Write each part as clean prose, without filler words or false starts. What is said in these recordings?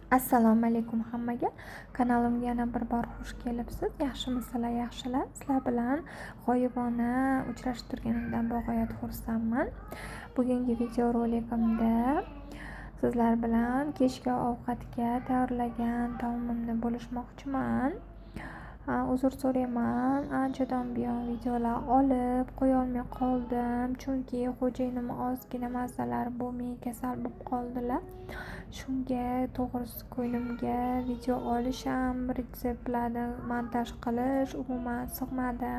Assalomu alaykum hammaga. Kanalimga yana bir bor xush kelibsiz. Yaxshimisizlar, yaxshilar. Sizlar bilan g'oyibona uchrashib turganimdan bag'oyat xursandman. Bugungi videorolikimda sizlar bilan kechki ovqatga tayyorlagan taomimni bo'lishmoqchiman. Uzr so'rayman, anchadan buyon videolar olib qo'yolmay qoldim, chunki xo'jayinim ozgina mazalari bo'lmay kasal bo'lib qoldilar. Shunga to'g'risi ko'nglimga video olish ham, retseptlarni montaj qilish umuman sig'madi.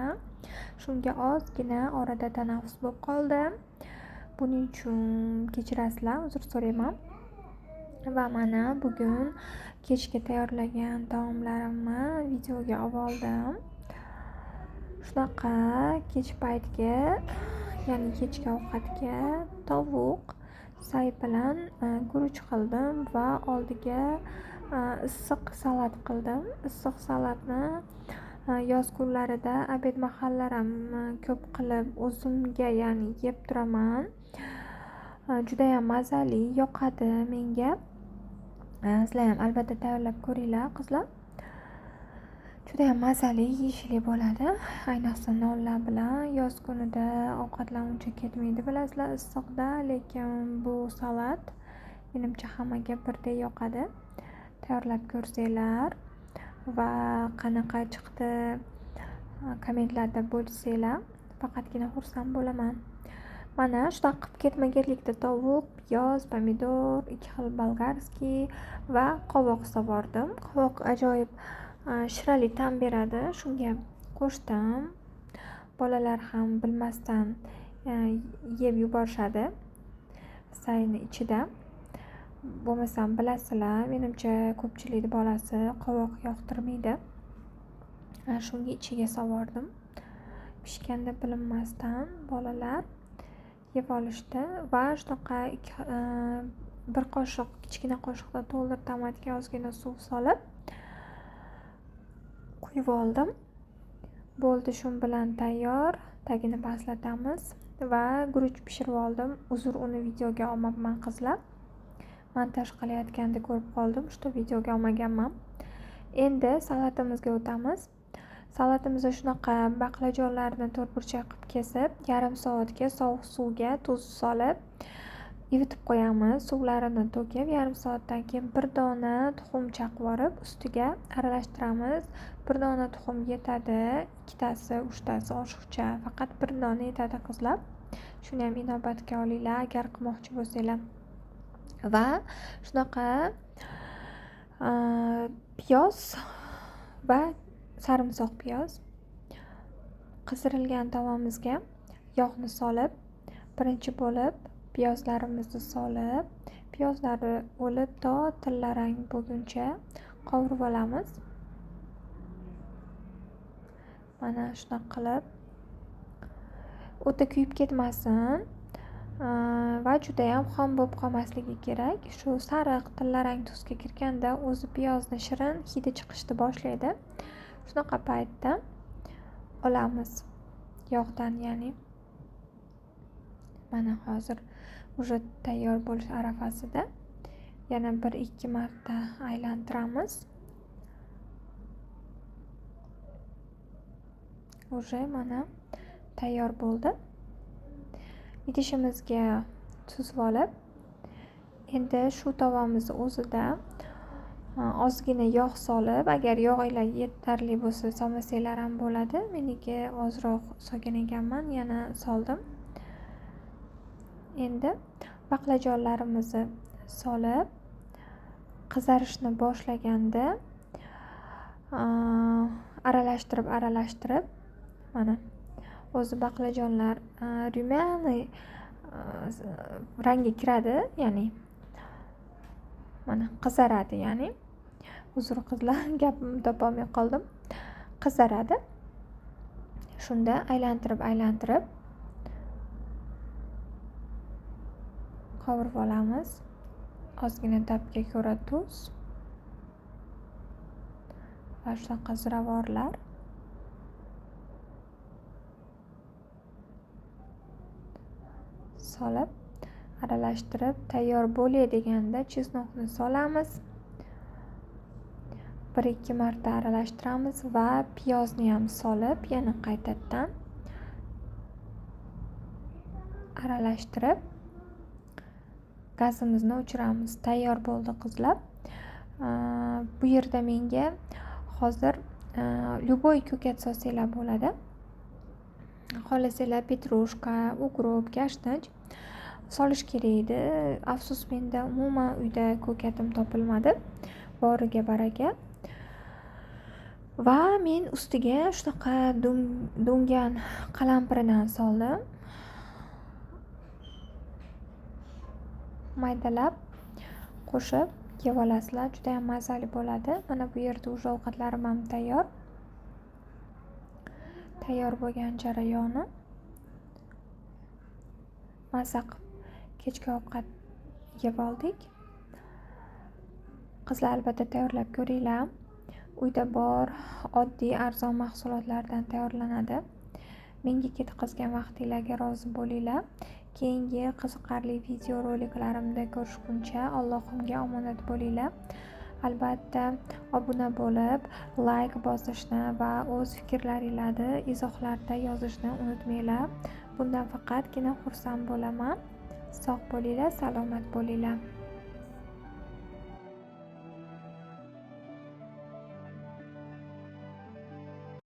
Shunga ozgina orada tanaffus bo'lib qoldi. Buning uchun kechirasizlar, uzr so'rayman. Va mana bugun kechga tayyorlagan taomlarimni videoga oldim. Shunaqa kech paytga, ya'ni kechki ovqatga tovuq say bilan guruch qildim va oldiga issiq salat qildim. Issiq salatni yoz kunlarida obed mahallar ham ko'p qilib o'zimga, ya'ni yeb turaman. Judayam mazali, yoqadi menga. Sizlar ham albatta tayyorlab ko'ringlar, qizlar. Judayam mazali, yeyishli bo'ladi. Ayniqsa nonlar bilan yoz kunida ovqatlar uncha ketmaydi, bilasizlar, issiqda, lekin bu salat menimcha hammaga birdek yoqadi. Tayyorlab ko'rsanglar va qanaqa chiqdi kommentlarda bo'lsanglar, faqatgina xursand bo'laman. Mana shunaqa qilib ketma-ketlikda tovuq, piyoz, pomidor, 2 xil bolgarskiy va qovoq sovordim. Qovoq ajoyib shirali ta'm beradi, shunga qo'shdim. Bolalar ham bilmasdan yeb yuborishadi sayni ichida. Bo'lmasam bilasizlar, menimcha ko'pchilik bolasi qovoq yoqtirmaydi. Shunga ichiga sovordim. Pishganda bilinmasdan bolalar yeb olishdi va shunaqa bir qoshiq, kichkina qoshiqda to'ldirib tomatga ozgina suv solib quyib oldim. Bo'ldi, shu bilan tayyor. Tagini pastlatamiz va guruch pishirib oldim. Uzr, uni videoga olmabman qizlar. Montaj qilayotganda ko'rib qoldim, shu videoga olmaganman. Endi salatimizga o'tamiz. Salatimizda shunaqa baqlajonlarni to'rtburchak qilib kesib, yarim soatga sovuq suvga tuz solib ivitib qo'yamiz. Suvlarini to'kib, yarim soatdan keyin bir dona tuxum chaqib olib, ustiga aralashtiramiz. Bir dona tuxum yetadi, ikkitasi, uchtasi oshiqcha, faqat bir dona yetadi qizlar. Shuni ham inobatga olinglar agar qilmoqchi bo'lsanglar. Va shunaqa piyoz va sarimsoq piyoz qizirilgan tovamizga yog'ni solib, birinchi bo'lib piyozlarimizni solib, piyozlari o'lib to tillarang bo'lguncha qovurib olamiz. Mana shunaqa qilib o'ta kuyib ketmasin va juda ham xom bo'lib qolmasligi kerak. Shu sariq tillarang tusga kirganda o'zi piyozni shirin hidi chiqishni boshlaydi. Shunaqa paytda olamiz yog'dan, ya'ni mana hozir уже tayyor bo'lish arafasida. Yana 1-2 marta aylantiramiz. Уже mana tayyor bo'ldi. Idishimizga tuzib olib, endi shu tovamizni o'zida ozgina yog' solib, agar yog'inglar yetarli bo'lsa solmasanglar ham bo'ladi. Meniki ozroq solgan ekanman, yana soldim. Endi baqlajonlarimizni solib, qizarishni boshlaganda aralashtirib mana o'zi baqlajonlar румяный rangga kiradi, ya'ni mana qizaradi, ya'ni uzr qizlar, gapimni topolmay qoldim. Qizaradi. Shunda aylantirib qovurib olamiz. Ozgina ta'bga ko'ra tuz va shunaqa ziravorlar. Solib aralashtirib tayyor bo'lay deganda chesnokni solamiz. 1-2 marta aralashtiramiz va piyozni ham solib, yana qaytadan aralashtirib gazimizni o'chiramiz. Tayyor bo'ldi qizlar. Bu yerda menga hozir любой ko'kat solsanglar bo'ladi. Xohlasanglar petrushka, ukrop, kashnich solish kerak edi. Afsus, menda umuman uyda ko'katim topilmadi. Boriga baraka. Va men ustiga shunaqa do'ngan qalampiridan soldim. Maydalab qo'shib yeb olasizlar, juda ham mazali bo'ladi. Mana bu yerda уже ovqatlarim ham tayyor. Tayyor bo'lgan jarayoni. Maza qilib kechki ovqat yeb oldik. Qizlar, albatta tayyorlab ko'ringlar. Uyda bor oddiy arzon mahsulotlardan tayyorlanadi. Menga ketkazgan vaqtinglarga rozi bo'linglar. Keyingi qiziqarli video roliklarimda ko'rishguncha Allohimga omonat bo'linglar. Albatta obuna bo'lib, like bosishni va o'z fikrlaringlarni izohlarda yozishni unutmanglar. Bundan faqatgina xursand bo'laman. Sog' bo'linglar, salomat bo'linglar.